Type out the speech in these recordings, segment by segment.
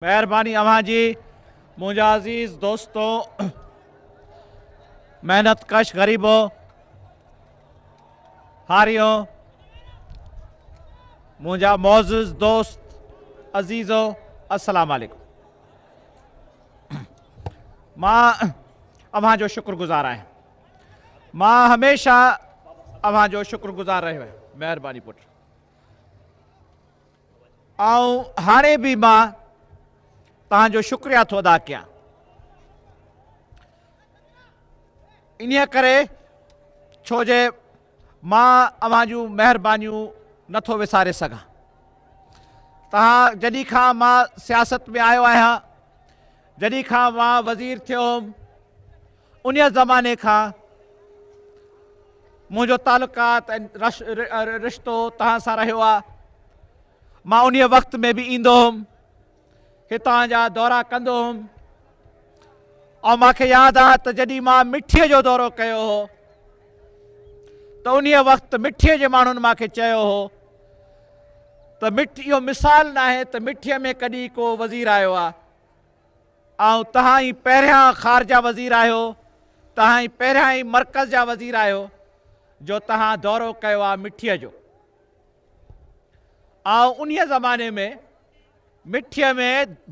مهرباني اوهان جي منهنجا عزيز دوستو محنت ڪش غريبو هاريو منهنجا معزز دوست عزيزو السلام عليڪم مان اوهان جو شڪر گذار آهيان مان هميشه اوهان جو شڪر گذار رهيو آهيان مهرباني پٽ آئون هاڻي به مان توهان جو شڪريا ٿو ادا ڪيان. انهيء ڪري ڇو جي مان اوهان جون مهربانيون نه ٿو وساري سگهان. توهان جڏهن کان مان سياست ۾ آيو آهيان، جڏهن کان مان وزير ٿيو هوم، انهيء زماني کان منهنجو تعلقات ۽ رشتو توهان سان رهيو آهي. مان انهيء وقت ۾ به ايندو هوم، هتان جا دورا ڪندو هوم ۽ مان کي ياد آهي ته جڏهن مان مٺيء جو دورو ڪيو هو ته انهيء وقت مٺيء جي ماڻهن مان کي چيو هو ته مٺ اهو مثال ناهي ته مٺيء ۾ ڪڏهن ڪو وزير آيو آهي. آئون توهان ئي پهريان خارجه وزير آهيو، توهان ئي پهريان ئي مرڪز جا وزير آهيو جو توهان دورو ڪيو آ مٺيء جو. آئون انهيء زماني ۾ مٺيء ۾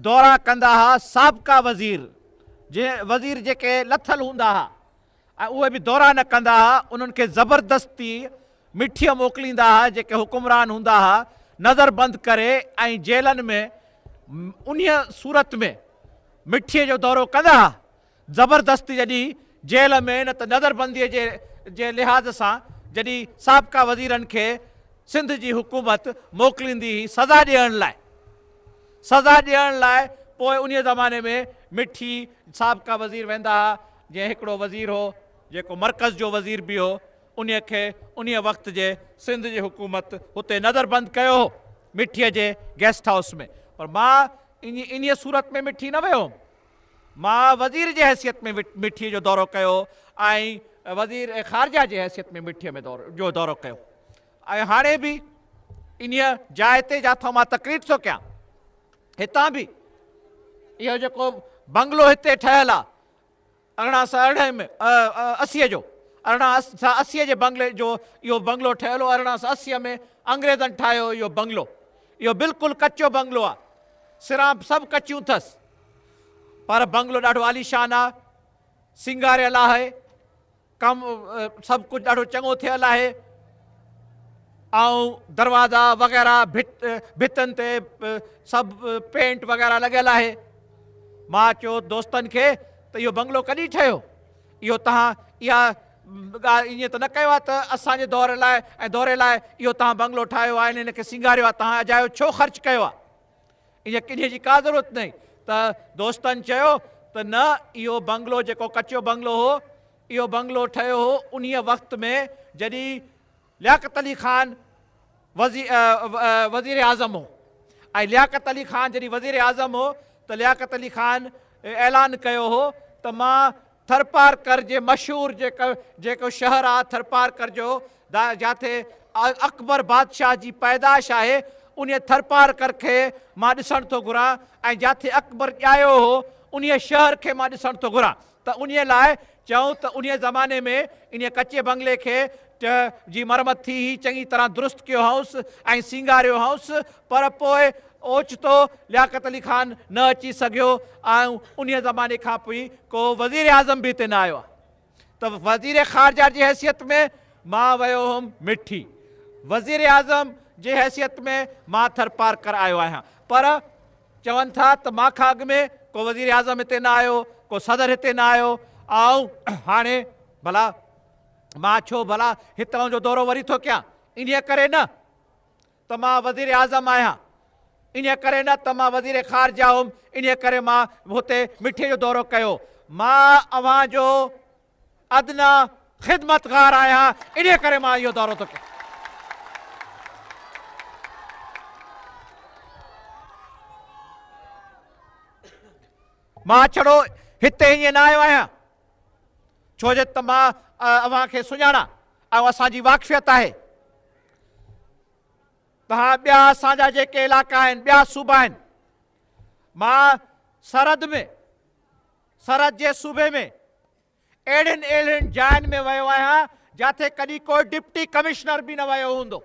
دورا ڪندا ها سابقا وزير، جنهن وزير جيڪي لٿل هوندا ها ۽ اهي به دورا نه ڪندا ها، انهن کي زبردستي مٺيء موڪليندا ها، جيڪي حڪمران هوندا ها، نظر بند ڪري ۽ جيلن ۾ انهيء صورت ۾ مٺيء جو دورو ڪندا ها، زبردستي جڏهن جيل ۾ نه ته نظربنديء جي جي لحاظ سان جڏهن سابقا وزيرن کي سنڌ جي حڪومت موڪليندي هئي سزا ڏيڻ لاء سزا ڏيڻ لاء پوء انهيء زماني ۾ مٺي سابقا وزير ويندا ها، جنهن هڪڙو وزير هو جيڪو مرڪز جو وزير به هو، انهيء کي انهيء وقت جي سنڌ جي حڪومت هتي نظربند ڪيو هو مٺيء جي گيسٽ هائوس ۾، پر مان انهيء صورت ۾ مٺي نه ويو هوم. مان وزير جي حيثيت ۾ مٺيء جو دورو ڪيو ۽ وزير خارجه جي حيثيت ۾ مٺيء ۾ جو دورو ڪيو ۽ هاڻي به انهيء جاء تي جاٿان مان تقرير ٿو ڪيان، هتان به اهو جيڪو بنگلو هتي ٺهيل آهي، 1818 ۾ 80 جو 1880 جي بنگلي جو اهو بنگلو ٺهيل هو 1880 ۾ انگريزن ٺاهيو اهو بنگلو اهو بلڪل ڪچو بنگلو آهي سران سڀ ڪچيون اٿس پر بنگلو ڏاڍو عاليشان آهي سينگاريل آهي ڪم سڀ ڪجهه ڏاڍو چڱو ٿيل آهي ۽ دروازا وغيره ڀت ڀتن تي سڀ پينٽ وغيره لڳل آهي. مان چيو دوستن کي ته اهو بنگلو ڪڏهن ٺهيو؟ اهو توهان اها ڳالهه ائين ته نه ڪيو آهي ته اسان جي دور لاء ۽ دوري لاء اهو توهان بنگلو ٺاهيو آهي ۽ هن کي سينگاريو آهي توهان اجايو ڇو خرچ ڪيو آهي؟ ائين ڪنهن جي ڪا ضرورت ناهي ته دوستن چيو ته نه اهو بنگلو جيڪو ڪچو بنگلو هو اهو بنگلو ٺهيو هو انهيء وقت ۾ جڏهن لياقت علي خان وزير اعظم هو ۽ لياقت علي خان جڏهن وزير اعظم هو ته لياقت علي خان اعلان ڪيو هو ته مان ٿرپارڪر جي مشهور جيڪو جيڪو شهر آ ٿرپارڪر جو جاٿي اڪبر بادشاهه جي پيدائش آهي انهيء ٿرپارڪر کي مان ڏسڻ ٿو گهران ۽ جاٿي اڪبر ڄايو هو انهيء شهر کي مان ڏسڻ ٿو گهران ته انهيء لاء چئون ته انهيء زماني ۾ انهيء ڪچي بنگلي کي جي مرمت ٿي هئي، چڱي طرح درست ڪيو هئائونس ۽ سينگاريو هئائونس، پر پوء اوچتو لياقت علي خان نه اچي سگهيو ۽ انهيء زماني کان پوء ڪو وزيراعظم به هتي نه آيو آهي ته وزير خارجه جي حيثيت ۾ مان ويو هوم مٺي، وزيراعظم جي حيثيت ۾ مان ٿرپارڪر آيو آهيان، پر چون ٿا ته مان کان اڳ ۾ ڪو وزيراعظم هتي نه آيو، ڪو صدر هتي نه آيو، آئون هاڻي ڀلا مان ڇو ڀلا هتان جو دورو وري ٿو ڪيان؟ انهيء ڪري نه ته مان وزيراعظم آهيان، انهيء ڪري نه ته مان وزير خارجه هوم، انهيء ڪري مان هتي مٺي جو دورو ڪيو، مان اوهان جو ادنيٰ خدمتگار آهيان، انهيء ڪري مان اهو دورو ٿو ڪيان. مان ڇڙو هتي ائين نه آيو آهيان، ڇو جو ته مان اوهان کي سڃاڻان ۽ اسان جي واقفيت آهي. توهان ٻيا اسان جا جيڪي علائقا آهن، ٻيا صوبا آهن، مان سرحد ۾، سرحد جي صوبي ۾ اهڙين اهڙين جاين ۾ ويو آهيان جاٿي ڪڏهن ڪو ڊپٽي ڪمشنر به نه ويو هوندو.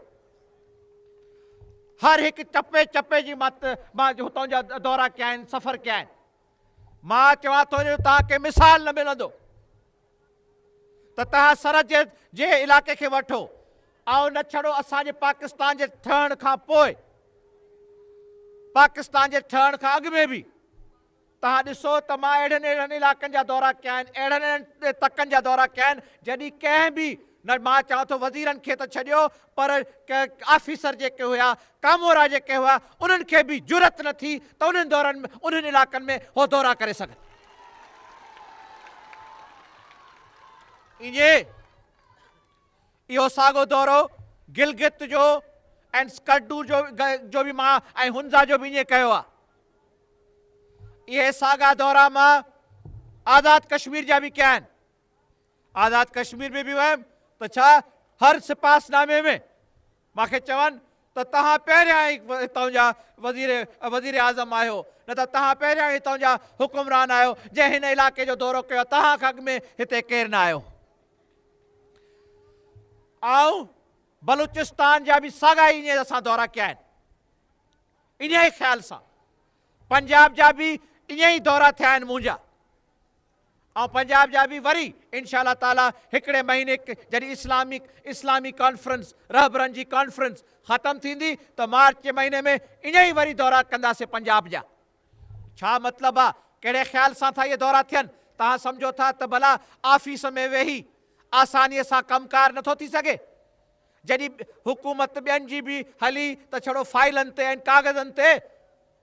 هر هڪ چپي چپي جي مان هتان جا دورا ڪيا آهن، سفر ڪيا آهن. مان چوان ٿو جو توهان کي مثال نه ملندو ته توهان سرحد جي جي علائقي کي وٺو ۽ نه ڇڙو اسان جي پاڪستان جي ٺهڻ کان پوء پاڪستان جي ٺهڻ کان اڳ ۾ به توهان ڏسو ته مان اهڙن اهڙن علائقن جا دورا ڪيا آهن، اهڙن اهڙن تڪن جا دورا ڪيا آهن، جڏهن ڪنهن به نه مان چوان ٿو وزيرن کي ته ڇڏيو پر آفيسر جيڪي هيا، ڪامورا جيڪي هيا، انهن کي به جرئت نه ٿي ته انهن دورن انهن علائقن ۾ هو دورا ڪري سگهن. ائين اهو ساڳو دورو گلگت جو ۽ اسڪرڊو جو جو به مان ۽ هنزا جو به ائين ڪيو آهي. اهي ساڳا دورا مان آزاد ڪشمير جا به ڪيا آهن. آزاد ڪشمير ۾ به ويم ته ڇا هر سپاس نامي ۾ مان کي چون ته توهان پهريان ئي هتان جا وزير وزير اعظم آهيو نه ته توهان پهريان ئي هتان جا حڪمران آهيو جنهن هن علائقي جو دورو ڪيو توهان کان اڳ ۾ هتي ڪير نه آيو. آئون بلوچستان جا به ساڳا ئي ائين اسان دورا ڪيا آهن. انهيء خيال سان پنجاب جا به ائين ئي دورا ٿيا آهن منهنجا ۽ پنجاب جا به وري انشاء الله تعالي هڪڙي مهيني جڏهن اسلامڪ اسلامي ڪانفرنس رهبرن جي ڪانفرنس ختم ٿيندي ته مارچ جي مهيني ۾ ائين ئي وري دورا ڪنداسين پنجاب جا. ڇا مطلب آ؟ ڪهڙي خيال سان ٿا اهي دورا ٿين؟ توهان سمجهو ٿا ته ڀلا آفيس ۾ ويهي آسانيء سان ڪم ڪار نٿو ٿي سگهي؟ جڏهن حڪومت ٻين جي به هلي ته ڇڙو فائلن تي ۽ ڪاغذن تي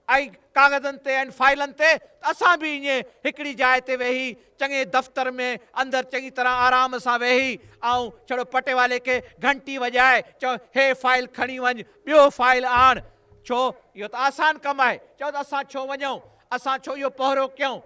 ۽ ڪاغذن تي ۽ فائلن تي ته اسان به ائين هڪڙي جاء تي ويهي چڱي دفتر ۾ اندر چڱي طرح آرام سان ويهي ۽ ڇڙو پٽيوالي کي گهنٽي وڄائي چئون هي فائل کڻي وڃ ٻيو فائل آڻ ڇو اهو ته آسان ڪم آهي چئو ته اسان ڇو وڃون اسان ڇو اهو پهرو ڪيون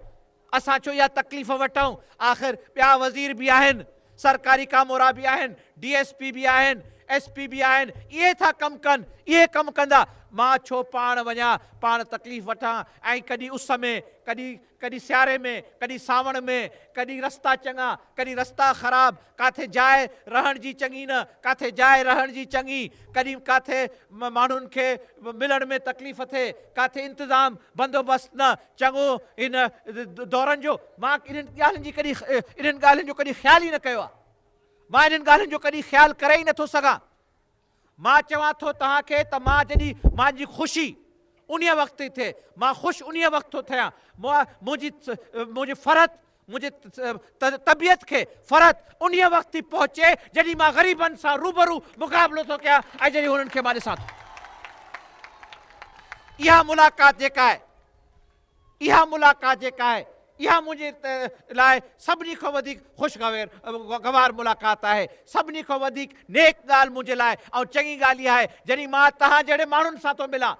اسان ڇو اها تڪليف وٺون، آخر ٻيا وزير به آهن، سرڪاري ڪامورا به آهن، ڊي ايس پي به آهن، ايس پي به آهن، اهي ٿا ڪم ڪن، اهي ڪم ڪندا، مان ڇو پاڻ وڃان، پاڻ تڪليف وٺان ۽ ڪڏهن اس ۾، ڪڏهن ڪڏهن سياري ۾، ڪڏهن سانوڻ ۾، ڪڏهن رستا چڱا، ڪڏهن رستا خراب، ڪاٿي جاء رهڻ جي چڱي نه، ڪاٿي جاء رهڻ جي چڱي، ڪڏهن ڪاٿي ماڻهن کي ملڻ ۾ تڪليف ٿئي، ڪاٿي انتظام بندوبست نه، چڱو ان دورن جو مان انهن ڳالهين جي ڪڏهن انهن ڳالهين جو ڪڏهن خيال ئي نه ڪيو آهي. مان انهن ڳالهين جو ڪڏهن خيال ڪري ئي نٿو سگهان. مان چوان ٿو توهان کي ته مان جڏهن مان جي خوشي انهيء وقت ٿي ٿئي، مان خوش انهيء وقت ٿو ٿيان، منهنجي منهنجي فرحت منهنجي طبيعت کي فرحت انهيء وقت ٿي پهچي جڏهن مان غريبن سان روبرو مقابلو ٿو ڪيان ۽ جڏهن هنن کي مان ڏسان ٿو. اها ملاقات جيڪا آهي، اها ملاقات جيڪا آهي، اها منهنجي لاء سڀني کان وڌيڪ خوشگوار ملاقات آهي. سڀني کان وڌيڪ نيڪ ڳالهه منهنجي لاء ۽ چڱي ڳالهه اها آهي جڏهن مان توهان جهڙي ماڻهن سان ٿو ملان.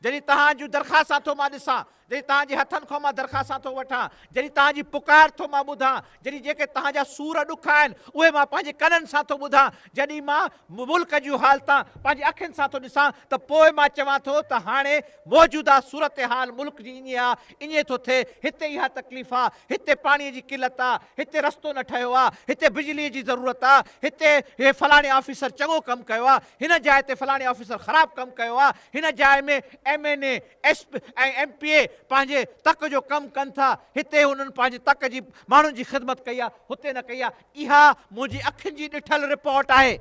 جڏهن توهان جون درخواستان ٿو مان ڏسان، جڏهن توهان جي هٿن کان مان درخواستان ٿو وٺان، جڏهن توهان جي پڪار ٿو مان ٻڌان، جڏهن جيڪي توهان جا سور ڏک آهن، اهي مان پنهنجي ڪنن سان ٿو ٻڌان، جڏهن مان ملڪ جون حالتان پنهنجي اکين سان ٿو ڏسان ته پوء مان چوان ٿو ته هاڻي موجوده صورتحال ملڪ جي ائين آ، ائين ٿو ٿئي، هتي اها تڪليف آ، هتي پاڻي جي قلت آ، هتي رستو نه ٺهيو آ، هتي بجلي جي ضرورت آ، هتي هي فلاڻي آفيسر چڱو ڪم ڪيو آ، هن جاء تي فلاڻي آفيسر خراب ڪم ڪيو آ، هن جاء ۾ M N A, S P ۽ M P A پنهنجي تڪ جو ڪم ڪن ٿا، هتي هنن پنهنجي تڪ جي ماڻهن جي خدمت ڪئي آ، هتي نه ڪئي آ، اها منهنجي اکين جي ڏٺل رپورٽ آهي.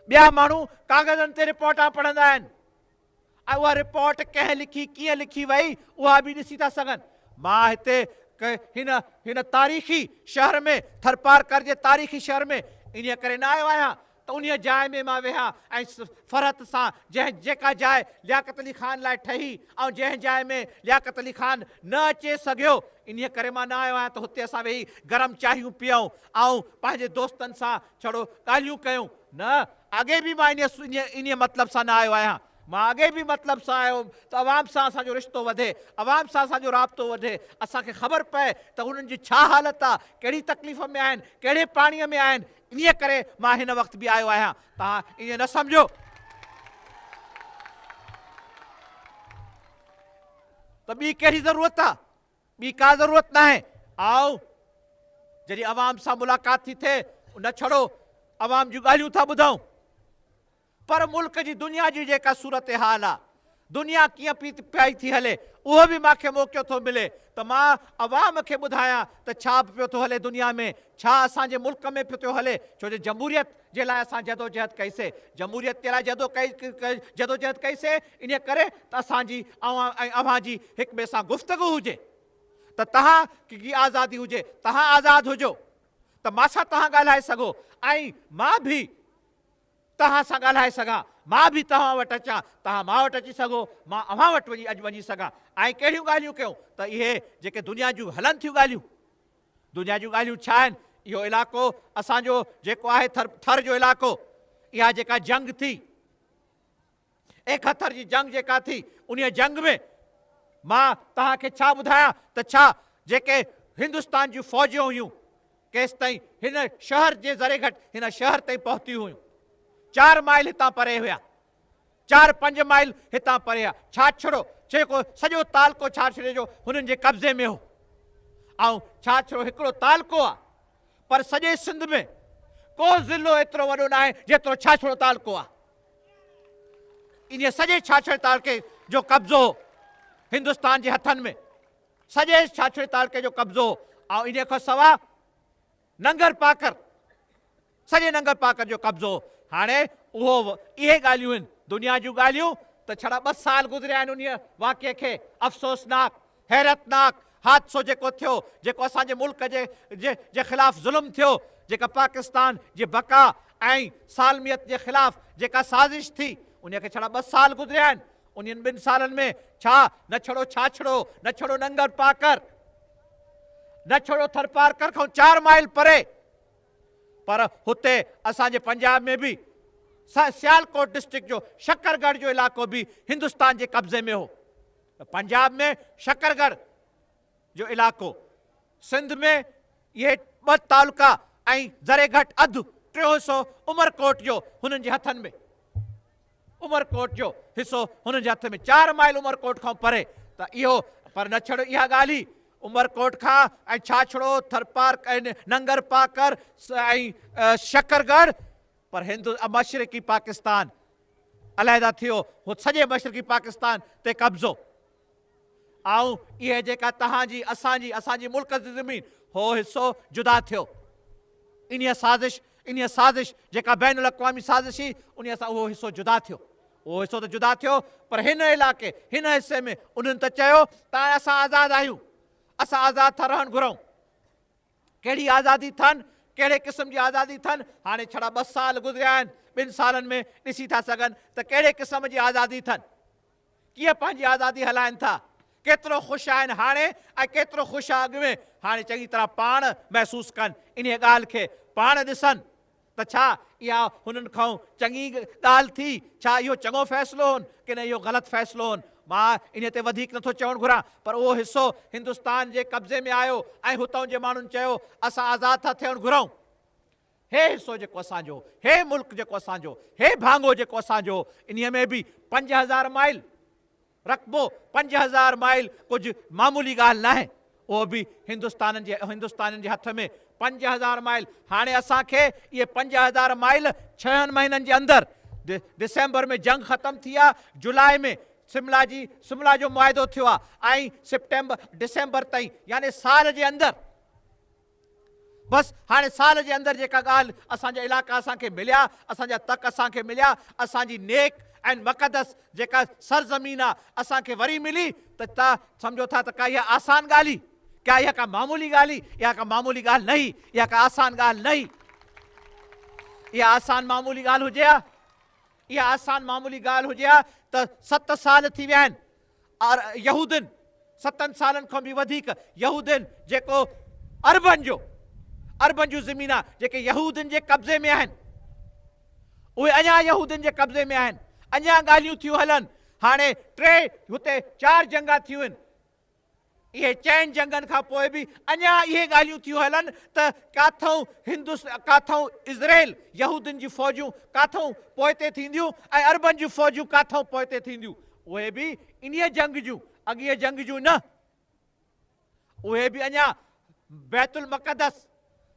ٻيا ماڻهو ڪاغذن تي رپورٽان پڙهندا آهن ۽ اها رپورٽ ڪنهن لکي، ڪيئن لکي وئي اها به ڏسي ٿا سگهن. مان هتي هن هن تاريخي شهر ۾ ٿرپارڪر جي تاريخي شهر ۾ انهيء ڪري نه آيو آهيان ته انهيء جاء ۾ مان ويهان ۽ فرحت سان جنهن جيڪا جاء لياقت علي خان لاء ٺهي ۽ جنهن جاء ۾ لياقت علي خان نه اچي سگهيو انهيء ڪري مان نه آيو آهيان ته هتي اسان ويهي گرم چانهيون پيئون ۽ پنهنجي دوستن سان ڇڙو ڳالهيون ڪيون نه اڳي به مان انهيء مطلب سان نه آيو آهيان مان اڳي به مطلب سان آيو هوم ته عوام سان اسان جو رشتو وڌي، عوام سان اسان جو رابطو وڌي، اسان کي خبر پئي ته انهن جي ڇا حالت آ، ڪهڙي تڪليف ۾ آهن، ڪهڙي پاڻيء ۾ آهن، انهيء ڪري مان هن وقت به آيو آهيان. توهان ائين نه سمجهو. ته ٻي ڪهڙي ضرورت آ؟ ٻي ڪا ضرورت ناهي. آئون جڏهن عوام سان ملاقات ٿي ٿئي نه ڇڙو عوام جون ڳالهيون ٿا ٻڌون پر ملڪ جي دنيا جي جيڪا صورتحال آ، دنيا ڪيئن پي پئي ٿي هلي اهو به مان کي موقعو ٿو ملي ته مان عوام کي ٻڌايان ته ڇا به پيو ٿو هلي دنيا ۾، ڇا اسان جي ملڪ ۾ پيو ٿو هلي، ڇو جو جمهوريت جي لاء اسان جدوجهد ڪئي سي، جمهوريت جي لاء جدوجهد ڪئي سي انهيء ڪري ته اسان جي اوهان ۽ اوهان جي هڪ ٻئي سان گفتگو هجي ته توهان کي آزادي هجي، توهان آزاد هجو ته مان سان توهان ڳالهائي سگهو ۽ مان به توهان سان ڳالهائي سگهان، مان به توهان وٽ اچان، توهان مان وٽ اچي سگهو، مان اوهان وٽ وڃي اڄ وڃي سگهان ۽ ڪهڙيون ڳالهيون ڪيون ته اهي جيڪي دنيا جون هلن ٿيون ڳالهيون، دنيا جون ڳالهيون ڇا آهن؟ اهو علائقو اسان جو جيڪو آهي ٿر ٿر جو علائقو، اها جيڪا جنگ ٿي، ايڪهتر جي جنگ جيڪا ٿي، انهيء جنگ ۾ مان توهان کي ڇا ٻڌايان ته ڇا جيڪي هندستان جون فوجون هيون، ڪيستائين هن شهر جي ذري گهٽ هن شهر تائين پهتيون هيون. چار مائل هتان پري هيا. چار پنج مائل هتان پري هيا. ڇاڇرو جيڪو سڄو تعلقو ڇاڇري جو هنن جي قبضي ۾ هو. ۽ ڇاڇرو هڪڙو تعلقو آ پر سڄي سنڌ ۾ ڪو ضلعو ايترو وڏو ناهي جيترو ڇاڇرو تعلقو آ. انهيء سڄي ڇاڇري تعلقي جو قبضو هو هندستان جي هٿن ۾. سڄي ڇاڇري تعلقي جو قبضو هو ۽ انهيء کان سواء ننگر پاڪر، سڄي ننگر پاڪر جو قبضو هو. هاڻي اهو اهي ڳالهيون آهن، دنيا جون ڳالهيون ته ڇڙا ٻه سال گذريا آهن انهيء واقعي کي، افسوسناڪ، حيرتناڪ حادثو جيڪو ٿيو، جيڪو اسان جي ملڪ جي جي خلاف ظلم ٿيو، جيڪا پاڪستان جي بقا ۽ سالميت جي خلاف جيڪا سازش ٿي، انهيء کي ڇڙا ٻه سال گذريا آهن. انهن ٻن سالن ۾ ڇا نه ڇڙو ڇاڇڙو، نه ڇڙو ننگر پاڪر، نه ڇڙو ٿرپارڪر کان چار مائل پري، پر هتي اسان جي پنجاب ۾ به سيالڪوٽ ڊسٽرڪٽ جو شڪرڳڙهه جو علائقو به هندستان جي قبضي ۾ هو. پنجاب ۾ شڪرڳڙهه جو علائقو، سنڌ ۾ اهي ٻه تعلقا ۽ ذري گهٽ اڌ ٽيون حصو عمرڪوٽ جو هنن جي هٿن ۾. عمرڪوٽ جو حصو هنن جي هٿ ۾، چار مائل عمرڪوٽ کان پري ته اهو پر نه ڇڙو اها ڳالهه ئي عمرڪوٽ کان ۽ ڇاڇڙو، ٿرپارڪ ۽ ننگر پاڪر ۽ شڪرڳڙهه پر هند مشرقي پاڪستان علحده ٿيو هو سڄي مشرقي پاڪستان تي قبضو. آئون اهي جيڪا توهان جي، اسان جي، اسان جي ملڪ جي زمين، هو حصو جدا ٿيو. انهيء سازش، انهيء سازش جيڪا بين الاقوامي سازش هئي، انهيء سان اهو حصو جدا ٿيو. اهو حصو ته جدا ٿيو، پر هن علائقي، هن حصي ۾ انهن ته چيو ته هاڻي اسان آزاد آهيون، اسان آزاد ٿا رهڻ گهرون. ڪهڙي آزادي ٿن، ڪهڙي قسم جي آزادي ٿن، هاڻي ڇڙا ٻه سال گذريا آهن، ٻن سالن ۾ ڏسي ٿا سگهن ته ڪهڙي قسم جي آزادي ٿن. ڪيئن پنهنجي آزادي هلائن ٿا، ڪيترو خوش آهن هاڻي ۽ ڪيترو خوش اڳ ۾، هاڻي چڱي طرح پاڻ محسوس ڪن انهيء ڳالهه کي، پاڻ ڏسن ته ڇا اها هنن کان چڱي ڳالهه ٿي، ڇا اهو چڱو فيصلو هن ڪي نه اهو غلط فيصلو هن. مان انهيء تي وڌيڪ نٿو چوڻ گهران، پر اهو حصو هندستان جي قبضي ۾ آيو ۽ هتئون جي ماڻهن چيو اسان آزاد ٿا ٿيڻ گهرون. هي حصو جيڪو اسان جو، هي ملڪ جيڪو اسان جو، هي ڀاڱو جيڪو اسان جو، انهيء ۾ به 5000 مائل رقبو، 5000 مائل ڪجهه معمولي ڳالهه ناهي، اهو به هندستانن جي هندستانين جي هٿ ۾ 5000 مائل، هاڻي اسان کي اهي 5000 مائل ڇهن مهينن جي اندر، ڊسمبر ۾ جنگ ختم ٿي آ، جولاء ۾ سملا جي سملا جو معاهدو ٿيو آ ۽ سپٽيمبر ڊسمبر تائين يعني سال جي اندر، بس هاڻي سال جي اندر جيڪا ڳالهه اسان جا علائقا اسان کي مليا، اسان جا تڪ اسان کي مليا، اسان جي نيڪ ۽ مقدس جيڪا سرزمين آ اسان کي وري ملي ته تا سمجهو ٿا ته ڪا اها آسان ڳالهه هئي؟ ڪا اها ڪا معمولي ڳالهه هئي؟ اها ڪا معمولي ڳالهه نه هئي، اها ڪا آسان ڳالهه نه هئي. اها آسان معمولي ڳالهه هجي ها، اها آسان معمولي ڳالهه هجي ها ته ست سال ٿي ويا آهن يهودين، ستن سالن کان به وڌيڪ يهودين جيڪو عربن جو عربن جون زمينا جيڪي يهودين جي قبضي ۾ آهن اهي اڃا يهودين جي قبضي ۾ آهن، اڃا ڳالهيون ٿيون هلن. هاڻي ٽي هتي چار جنگا ٿيون آهن، اهي چئن جنگن کان پوء به اڃا اهي ڳالهيون ٿيون هلن ته ڪاٿئون هندس ڪاٿئون اسرائيل يهودين جون فوجون ڪاٿئون پوئتي ٿينديون ۽ عربن جون فوجون ڪاٿئون پوئتي ٿينديون. اهي به انهيء جنگ جون اڳينء جنگ جون نه، اهي به اڃا بيت المقدس،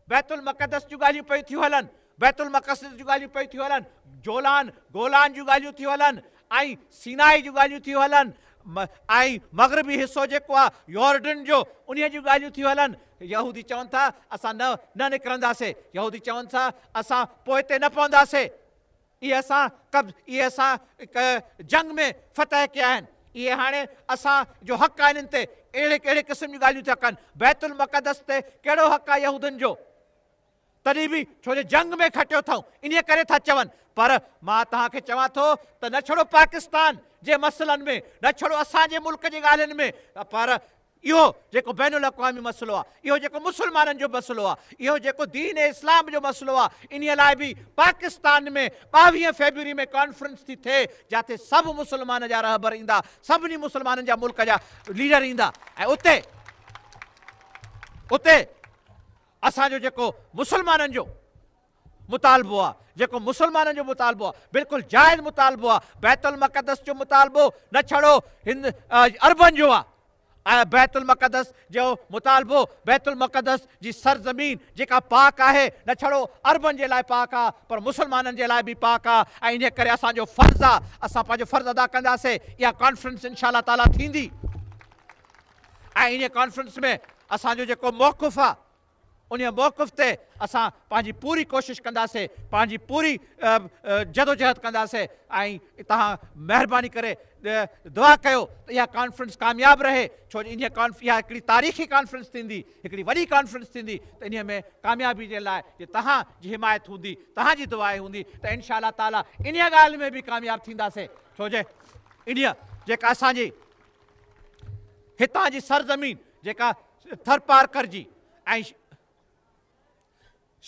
بيت المقدس جون ڳالهيون پيون ٿيون هلن، بيت المقدس جون ڳالهيون پيون ٿيون هلن، جولان، گولان جون ڳالهيون ٿيون هلن ۽ سينائي جون ڳالهيون ٿيون هلن ۽ مغربي حصو جيڪو آهي يورڊن جو، انهيء جون ڳالهيون ٿيون هلن. يهودي چون ٿا اسان نه نه نڪرنداسي، يهودي چون ٿا اسان پوئتي نه پونداسي. اهي اسان قبض اهي اسان جنگ ۾ فتح ڪيا آهن، اهي هاڻي اسان جو حق آهي انهن تي، اهڙي اهڙي قسم جون ڳالهيون ٿا ڪن. بيت المقدس تي ڪهڙو حق آهي يهودين جو؟ تڏهن به ڇو جو جنگ ۾ کٽيو اٿئون انهيء ڪري ٿا چون. پر مان توهان کي چوان ٿو ته نه ڇڙو پاڪستان جي مسئلن ۾، نه ڇڙو اسان جي ملڪ جي ڳالهين ۾، پر اهو جيڪو بين الاقوامي مسئلو آهي، اهو جيڪو مسلمانن جو مسئلو آهي، اهو جيڪو دين اسلام جو مسئلو آهي، انهيء لاء به پاڪستان ۾ 22 فيبروري ۾ ڪانفرنس ٿي ٿئي، جاتي سڀ مسلمان جا رهبر ايندا، سڀني مسلمانن جا ملڪ جا ليڊر ايندا ۽ اتي اتي اسان جو جيڪو مسلمانن جو مطالبو آهي، جيڪو مسلمانن جو مطالبو آهي، بلڪل جائز مطالبو آهي، بيت المقدس جو مطالبو نه ڇڙو هند عربن جو آهي، ۽ بيت المقدس جو مطالبو بيت المقدس جي سرزمين جيڪا پاڪ آهي نه ڇڙو عربن جي لاء پاڪ آهي پر مسلمانن جي لاء به پاڪ آهي ۽ انهي ڪري اسان جو فرض آهي اسان پنهنجو فرض ادا ڪنداسين. اها ڪانفرنس انشاء الله تعاليٰ ٿيندي ۽ انهي ڪانفرنس ۾ اسان جو جيڪو موقف آهي انهيء موقف تي اسان پنهنجي پوري ڪوشش ڪنداسين، پنهنجي پوري جدوجهد ڪنداسين ۽ توهان مهرباني ڪري دعا ڪيو ته اها ڪانفرنس ڪامياب رهي، ڇو جو انهيء ڪانف اها هڪڙي تاريخي ڪانفرنس ٿيندي، هڪڙي وڏي ڪانفرنس ٿيندي ته انهيء ۾ ڪاميابي جي لاء جي توهان جي حمايت هوندي، توهان جي دعائي هوندي ته انشاء الله تعاليٰ انهيء ڳالهه ۾ به ڪامياب ٿينداسين، ڇو جو انهيء جيڪا اسان جي هتان جي سرزمين جيڪا ٿرپارڪر جي ۽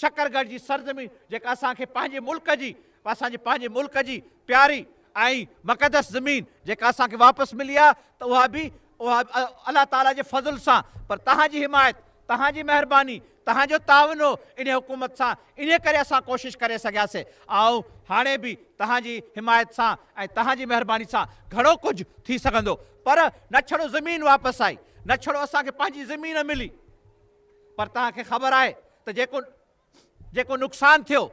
شڪرڳڙهه جي سرزمين جيڪا اسان کي پنهنجي ملڪ جي اسان جي پنهنجي ملڪ جي پياري ۽ مقدس زمين جيڪا اسان کي واپس ملي آهي ته اها به اها الله تعاليٰ جي فضل سان پر توهان جي حمايت توهان جي مهرباني توهان جو تعاون هو انهي حڪومت سان انهي ڪري اسان ڪوشش ڪري سگهياسي آئون هاڻي به توهان جي حمايت سان ۽ توهان جي مهرباني سان گهڻو ڪجهه ٿي سگهندو پر نه ڇڙو زمين واپس آئي نه ڇڙو اسان کي پنهنجي زمين ملي پر توهان کي خبر آهي ته جيڪو جيڪو نقصان ٿيو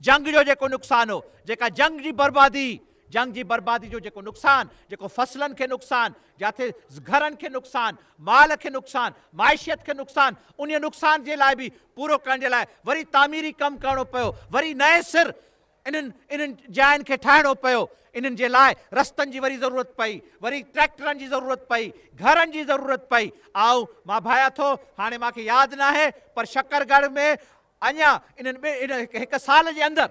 جنگ جو جيڪو نقصان هو، جيڪا جنگ جي بربادي هئي، جنگ جي بربادي جو جيڪو نقصان، جيڪو فصلن کي نقصان، جاٿي گهرن کي نقصان، مال کي نقصان، معيشت کي نقصان، انهيء نقصان جي لاء به پورو ڪرڻ جي لاء وري تعميري ڪم ڪرڻو پيو، وري نئين سر انهن انهن جاين کي ٺاهڻو پيو، انهن جي لاء رستن جي وري ضرورت پئي، وري ٽريڪٽرن جي ضرورت پئي، گهرن جي ضرورت پئي. آئون مان ڀايان ٿو، هاڻي مان کي ياد ناهي، پر شڪر ڳڙهه ۾ اڃا انهن ٻن هڪ سال جي اندر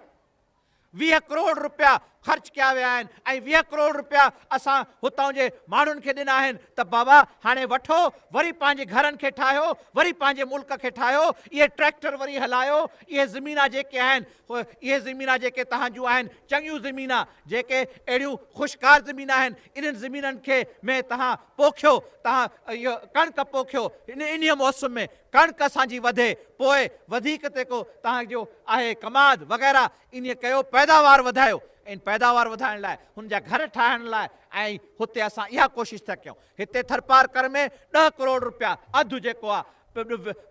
20 ڪروڙ رپيا خرچ ڪيا ويا آهن ۽ 20 ڪروڙ رپيا اسان هتان جي ماڻهن کي ڏنا آهن ته بابا هاڻي وٺو وري پنهنجي گهرن کي ٺاهيو وري پنهنجي ملڪ کي ٺاهيو اهي ٽريڪٽر وري هلايو اهي زمينا جيڪي آهن اهي زمينا جيڪي توهان جون آهن چڱيون زمينا جيڪي اهڙيون خوشگار زمين آهن انهن زمينن کي ۾ توهان پوکيو توهان اهو ڪڻڪ پوکيو انهيء موسم ۾ ڪڻڪ اسان جي وڌي، پوء وڌيڪ تيڪو توهان جو آهي ڪماد وغيره انهيء ڪيو پيداوار وڌايو ان پيداوار وڌائڻ لاء هن جا گهر ٺاهڻ لاء ۽ هتي اسان اها ڪوشش ٿا ڪيون هتي ٿرپارڪر ۾ 10 ڪروڙ رپيا اڌ جيڪو آهي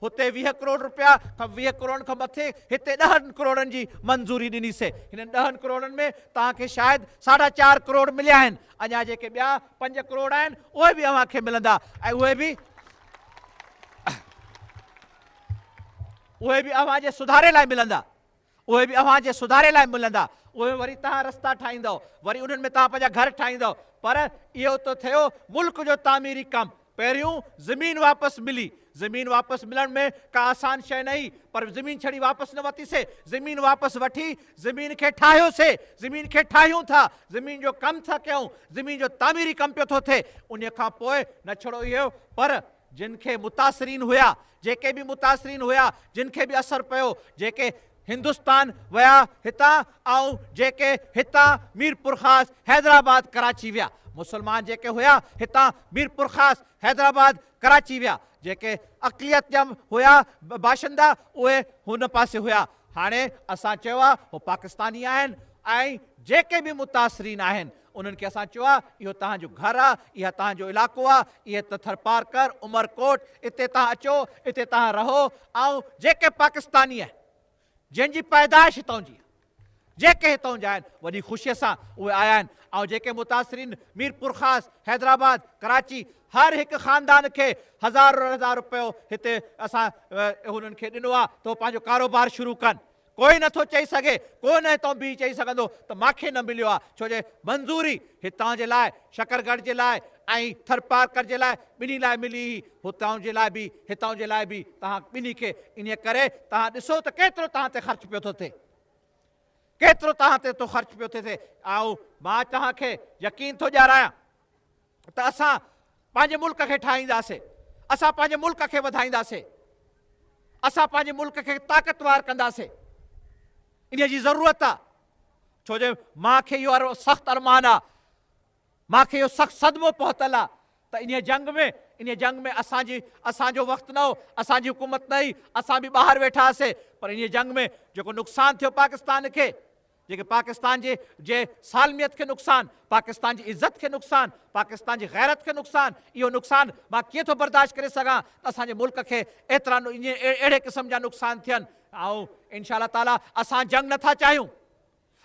هتي 20 ڪروڙ رپيا کان 20 ڪروڙن کان مٿي هتي 10 ڪروڙن جي منظوري ڏني سي هنن 10 ڪروڙن ۾ توهان کي شايد ساڍا چار ڪروڙ مليا آهن اڃا جيڪي ٻيا 5 ڪروڙ آهن اهي به اوهان کي ملندا ۽ اهي به اهي به اوهان جي سڌاري لاء ملندا اهي به اوهان جي سڌاري لاء ملندا اهي وري توهان رستا ٺاهيندؤ وري انهن ۾ توهان پنهنجا گهر ٺاهيندؤ پر اهو ته ٿيو ملڪ جو تعميري ڪم پهريون زمين واپس ملي زمين واپس ملڻ ۾ ڪا آسان شيء نه هئي پر زمين ڇڙي واپس نه ورتي سي زمين واپس وٺي زمين کي ٺاهيو سي زمين کي ٺاهيون ٿا زمين جو ڪم ٿا ڪيون زمين جو تعميري ڪم پيو ٿو ٿئي انهي کان پوء نه ڇڙو اهو پر جن کي متاثرين هيا، جيڪي به متاثرين هيا، جن کي به اثر پيو، جيڪي هندستان ويا هتان ۽ جيڪي هتان ميرپورخاص، حيدرآباد، ڪراچي ويا. مسلمان جيڪي هيا هتان ميرپورخاص، حيدرآباد، ڪراچي ويا. جيڪي اقليت جا هيا باشندا اهي هن پاسي هيا. هاڻي اسان چيو آهي هو پاڪستاني آهن ۽ جيڪي به متاثرين آهن. انهن کي اسان چيو آهي اهو توهان جو گهر آهي، اها توهان جو علائقو آهي، اهي ته ٿرپارڪر، عمرڪوٽ، اتي توهان اچو، اتي توهان رهو ۽ جيڪي پاڪستاني آهن، جن جي پيدائش هتان جي آهي، جيڪي هتان جا آهن، وڏي خوشيء سان اهي آيا آهن ۽ جيڪي متاثرين ميرپورخاص، حيدرآباد، ڪراچي، هر هڪ خاندان کي هزار هزار رپيو هتي اسان هنن کي ڏنو آهي ته هو پنهنجو ڪاروبار شروع ڪن. ڪوئي نه ٿو چئي سگهي، ڪو نه هتان بيهي چئي سگهندو ته مان کي نه مليو آهي، ڇو جو منظوري هتان جي لاء، شڪرڳڙهه جي لاء ۽ ٿرپارڪر جي لاء ٻنهي لاء ملي هئي، هتان جي لاء به، هتان جي لاء به، توهان ٻنهي کي، انهيء ڪري توهان ڏسو ته ڪيترو توهان تي خرچ پيو ٿو ٿئي، ڪيترو توهان تي ٿو خرچ پيو ٿو ٿئي. آئون مان توهان کي يقين ٿو ڏيارايان ته اسان پنهنجي ملڪ کي ٺاهينداسين، اسان پنهنجي ملڪ کي وڌائينداسين، اسان پنهنجي ملڪ کي طاقتور ڪنداسين. انهيء جي ضرورت آ، ڇو جو مان کي اهو سخت ارمان آ، مان کي اهو سخت صدمو پهتل آ ته انهيء جنگ ۾، انهيء جنگ ۾ اسان جي، اسان جو وقت نه هو، اسان جي حڪومت نه هئي، اسان به ٻاهر ويٺا هئاسين، پر انهيء جنگ ۾ جيڪو نقصان ٿيو پاڪستان کي، جيڪي پاڪستان جي جي سالميت کي نقصان، پاڪستان جي عزت کي نقصان، پاڪستان جي غيرت کي نقصان، اهو نقصان مان ڪيئن ٿو برداشت ڪري سگهان ته اسان جي ملڪ کي ايترا اهڙي قسم جا نقصان ٿين. آئون انشاء الله تعاليٰ اسان جنگ نه ٿا چاهيون،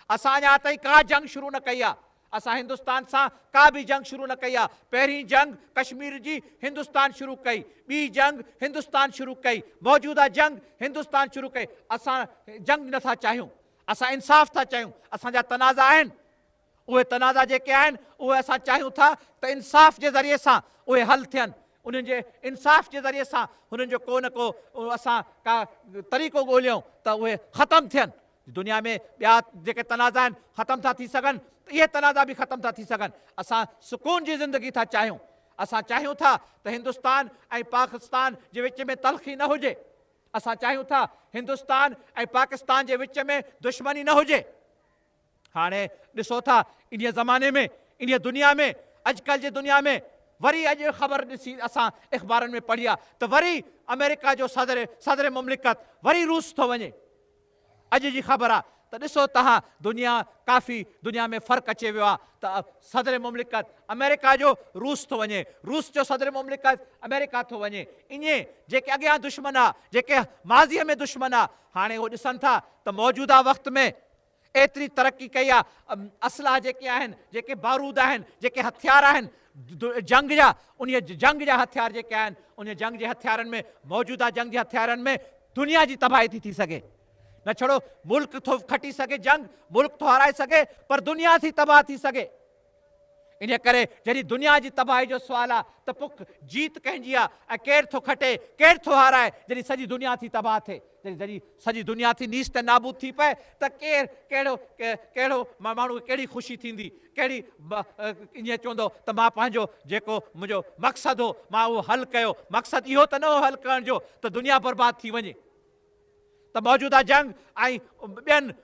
اسان اڃا تائين ڪا جنگ شروع نه ڪئي آهي، اسان هندستان سان ڪا به جنگ شروع نه ڪئي آهي، پهرين جنگ ڪشمير جي هندستان شروع ڪئي، ٻي جنگ هندستان شروع ڪئي، موجوده جنگ هندستان شروع ڪئي، اسان جنگ نه ٿا چاهيون، اسان انصاف ٿا چاهيون، اسان جا تنازع آهن، اهي تنازع جيڪي آهن اهي اسان چاهيون ٿا ته انصاف جي ذريعي سان اهي حل ٿين، انهن جي انصاف جي ذريعي سان هنن جو ڪو نه ڪو اسان ڪا طريقو ڳوليون ته اهي ختم ٿين. دنيا ۾ ٻيا جيڪي تنازع آهن ختم ٿا ٿي سگهن ته اهي تنازع به ختم ٿا ٿي سگهن. اسان سڪون جي زندگي ٿا چاهيون، اسان چاهيون ٿا ته هندستان ۽ پاڪستان جي وچ ۾ تلخي نه هجي. اسان چاهيون ٿا هندستان ۽ پاڪستان جي وچ ۾ دشمني نه هجي. هاڻي ڏسو ٿا انهيء زماني ۾ انهيء دنيا ۾ اڄڪلهه جي دنيا ۾ وري اڄ خبر ڏسي اسان اخبارن ۾ پڙهي آ ته وري آمريڪا جو صدر صدر مملڪت وري روس ٿو وڃي. اڄ جي خبر آ ته ڏسو تهان دنيا ڪافي دنيا ۾ فرق اچي ويو آ ته صدر مملڪت آمريڪا جو روس ٿو وڃي روس جو صدر مملڪت آمريڪا ٿو وڃي ائين جيڪي اڳيان دشمن آ جيڪي ماضي ۾ دشمن آ هاڻي هو ڏسن ٿا ته موجوده وقت ۾ ايتري ترقي ڪئي آ اسلحا جيڪي آهن جيڪي بارود آهن جيڪي هٿيار آهن جنگ جا انهي جنگ جا هٿيار جيڪي آهن انهي جنگ جي هٿيارن ۾ موجوده جنگ جي هٿيارن ۾ دنيا جي تباهي ٿي ٿي سگهي. نه ڇڙو ملڪ ٿو کٽي سگهي جنگ، ملڪ ٿو هارائي سگهي پر دنيا ٿي تباهه ٿي سگهي. انهيء ڪري جڏهن دنيا جي تباهي جو سوال آ ته پوء جيت ڪنهن جي آ ۽ ڪير ٿو کٽي، ڪير ٿو هارائي، جڏهن سڄي دنيا ٿي تباهه ٿئي، جڏهن جڏهن سڄي دنيا ٿي نيست ۽ نابود ٿي پئي ته ڪير ڪهڙو ڪهڙو ماڻهو کي ڪهڙي خوشي ٿيندي، ڪهڙي ائين چوندو ته مان پنهنجو جيڪو منهنجو مقصد هو مان اهو حل ڪيو، مقصد اهو ته نه هو حل ڪرڻ جو ته دنيا برباد ٿي وڃي. ته موجوده جنگ ۽ ٻين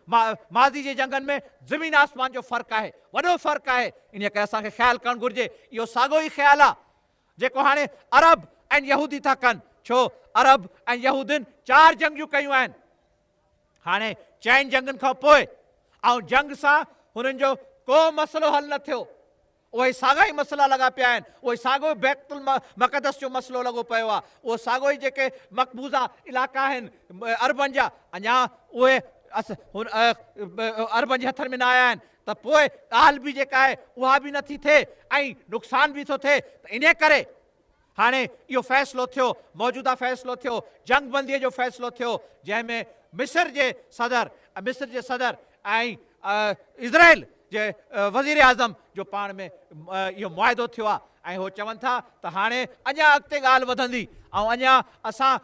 ماضي جي جنگن ۾ زمين آسمان جو فرق آهي، وڏو فرق آهي، انهيء ڪري اسان کي خيال ڪرڻ گهرجي. اهو ساڳيو ئي خيال آهي جيڪو هاڻي عرب ۽ يهودي ٿا ڪن، ڇو عرب ۽ يهودين چار جنگيون ڪيون آهن، هاڻي چئن جنگن کان پوء ۽ جنگ سان هنن جو ڪو مسئلو حل نه ٿيو، اهي ساڳا ئي مسئلا لڳا پيا آهن، اهو ساڳيو بيت المقدس جو مسئلو لڳو پيو آهي، اهو ساڳيو ئي جيڪي مقبوضه علائقا آهن عربن جا اڃا اهي عربن جي هٿن ۾ نه آيا آهن ته پوء ڳالهه به جيڪا آهي اها به نٿي ٿئي ۽ نقصان به ٿو ٿئي ته انهي ڪري هاڻي اهو فيصلو ٿيو، موجوده فيصلو ٿيو، جنگ بنديء جو فيصلو ٿيو، جنهن ۾ مصر جي صدر مصر جي صدر ۽ اسرائيل جي وزيراعظم جو پاڻ ۾ اهو معاهدو ٿيو آهي ۽ هو چون ٿا ته هاڻي اڃا اڳتي ڳالهه وڌندي ۽ اڃا اسان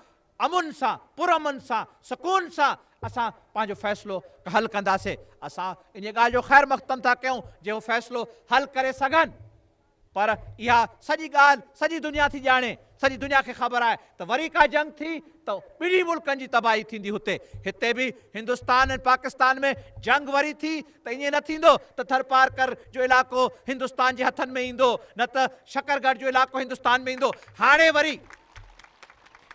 امن سان، پرامن سان، سڪون سان اسان پنهنجو فيصلو حل ڪنداسين. اسان انهيء ڳالهه جو خير مقدم ٿا ڪيون جي هو فيصلو حل ڪري سگهن. پر اها سڄي ڳالهه سڄي دنيا ٿي ڄاڻي، سڄي دنيا کي خبر آهي ته وري ڪا جنگ ٿي ته ٻنهي ملڪن جي تباهي ٿيندي هتي هتي به هندستان ۽ پاڪستان ۾ جنگ وري ٿي ته ائين نه ٿيندو ته ٿرپارڪر جو علائقو هندستان جي هٿن ۾ ايندو نه ته شڪرڳڙهه جو علائقو هندستان ۾ ايندو هاڻي وري